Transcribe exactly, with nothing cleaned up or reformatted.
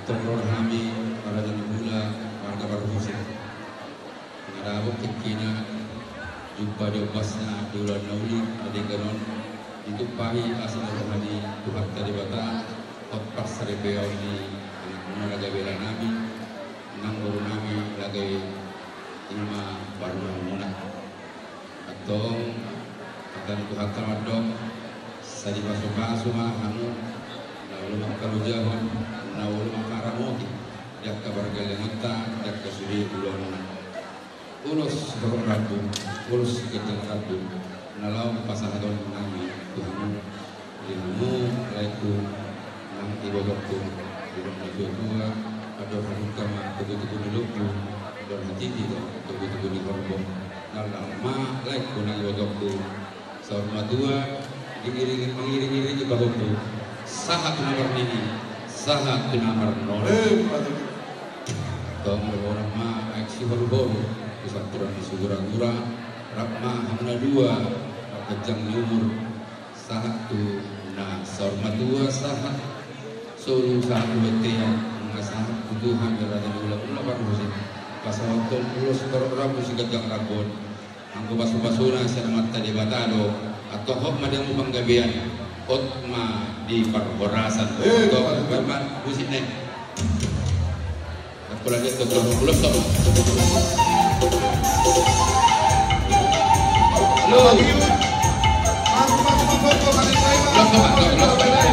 Tong ro hami, raja ni hulahula, marga Parhusip. Nga dapot tingkina, jumpa di ombasna, di ulaon na uli, na denggan on, ditumpahi asi ni roha ni Tuhanta Debata, hot parsaripeon ni anakmuna na gabe raja nami, nang boru nami, lage i ma parumaenmuna. Antong, hata ni Tuhanta mandok, sai dipasupasu ma hamu, na olo mangkalojahon, na olo mangharamoti, di angka pargellenganta, di angka sude ulaonna. Ulos torop rambu, ulos siganjang rambu, na laho pasahaton nami tu hamu. Di hamu laengku nang ibotongku, didok na tua-tua, andor halumpang ma togu-togu ni lombu, andor hatiti do togu-togu ni horbo. Nang laho ma laengku nang ibotongku, saur matua, diiringi, mangiring-iringi pahompu, sahat tu na marnini, sahat tu na marnono. Eh, patut. Tong ro ma aek sihoru-horu, tu sampuran ni sigura-gura, rap ma hamu na dua, marpanjang ni umur, sahat tu na saur matua, sahat solu, sahat tu bontean, nunga sahat tu Tuhan, di raja ni hulahula Parhusip. Pasahathon ulos torop rambu siganjang rambu on. Anggo pasu-pasuna sian Amanta Debata do, antong hot ma di hamu panggabean, hot ma di parhorasan. Eh, antong, betul. Hot ma, musik, Neng. Aku lagi tuh, tuh, belum, tuh. Halo. Belum, tuh, Pak, belum, belum.